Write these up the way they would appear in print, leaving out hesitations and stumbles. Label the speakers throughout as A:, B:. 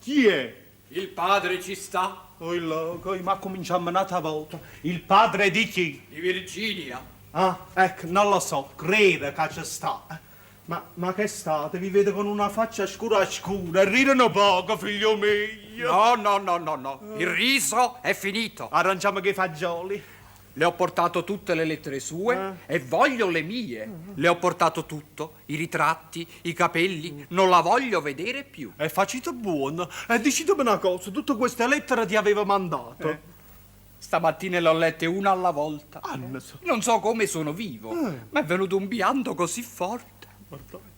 A: Chi è?
B: Il padre ci sta?
A: Oi loco, ma accuminciammo n'ata vota. Il padre di chi?
B: Di Virginia.
A: Ah, ecco, non lo so, credo ca ce sta. Ma, ma che state? Vi vedo con una faccia scura scura. Ride nu poco, figlio mio.
B: No, no, no, no, no. Il riso è finito.
A: Arrangiamo che fagioli.
B: Le ho portato tutte le lettere sue e voglio le mie. Le ho portato tutto, i ritratti, i capelli. Non la voglio vedere più.
A: E facite buono. E dicitemi una cosa, tutte queste lettere ti aveva mandato.
B: Stamattina le ho lette una alla volta.
A: Anna, so.
B: Non so come sono vivo, ma è venuto un pianto così forte,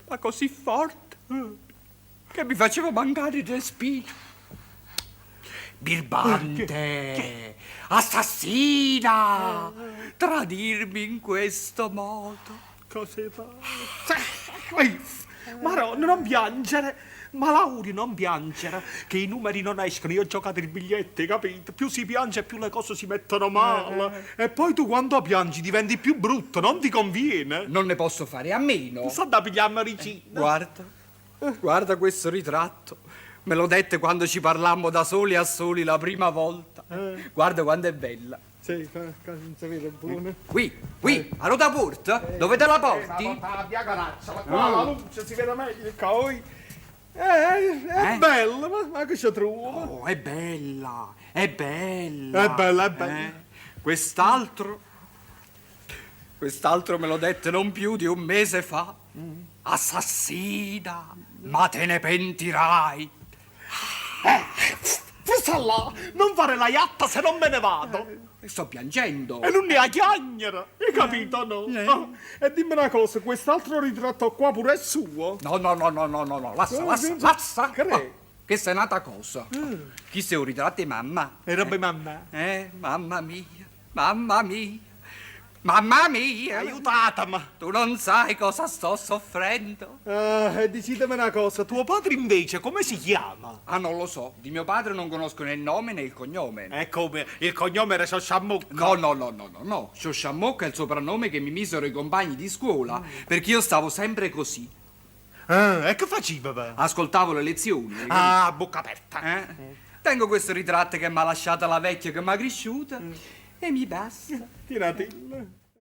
B: ma così forte, che mi faceva mancare il respiro. Birbante, assassina, tradirmi in questo modo.
A: Cosa fa? Maronna, non piangere! Malauri, non piangere, che i numeri non escono. Io ho giocato il biglietto, hai capito? Più si piange, più le cose si mettono male. E poi tu quando piangi diventi più brutto, non ti conviene.
B: Non ne posso fare a meno.
A: Sta da pigliare medicina.
B: Guarda, guarda questo ritratto. Me lo dette quando ci parlammo da soli a soli la prima volta. Guarda quanto è bella.
A: Sì, non si vede buono.
B: Qui, qui, a Rodaport, dove te la porti?
A: Ma via caraccia, ma qua la luce si vede meglio, coi. È
B: Eh?
A: bella, ma, ma che ci trovo?
B: Oh, è bella, è bella.
A: È bella, è bella.
B: Eh, Quest'altro, quest'altro me lo dette non più di un mese fa. Assassina, ma te ne pentirai.
A: Sta là, non fare la iatta se non me ne vado.
B: Sto piangendo.
A: E non ne ha chiagnere, hai capito no? Ah, e dimmi una cosa, quest'altro ritratto qua pure è suo?
B: No, no, no, no, no, no, no, lassa,
A: Eh,
B: lassa,
A: senza-
B: lassa.
A: Che
B: Oh, questa è un'altra cosa. Chi sei un ritratto di mamma?
A: E roba di mamma.
B: Mamma mia, mamma mia, mamma mia.
A: Aiutatemi.
B: Tu non sai cosa sto soffrendo.
A: Ah, e dicitemi una cosa, tuo padre invece come si chiama?
B: Ah, non lo so, di mio padre non conosco né il nome né il cognome.
A: E come? Il cognome era Sciasciamucca.
B: No, no, no, no, no, no. Sciosciamocca è il soprannome che mi misero i compagni di scuola, perché io stavo sempre così.
A: Ah, e che faceva? beh?
B: Ascoltavo le lezioni.
A: Ah, bocca aperta.
B: Eh? Tengo questo ritratto che mi ha lasciata la vecchia che mi ha cresciuta e mi basta.
A: Tiratilla.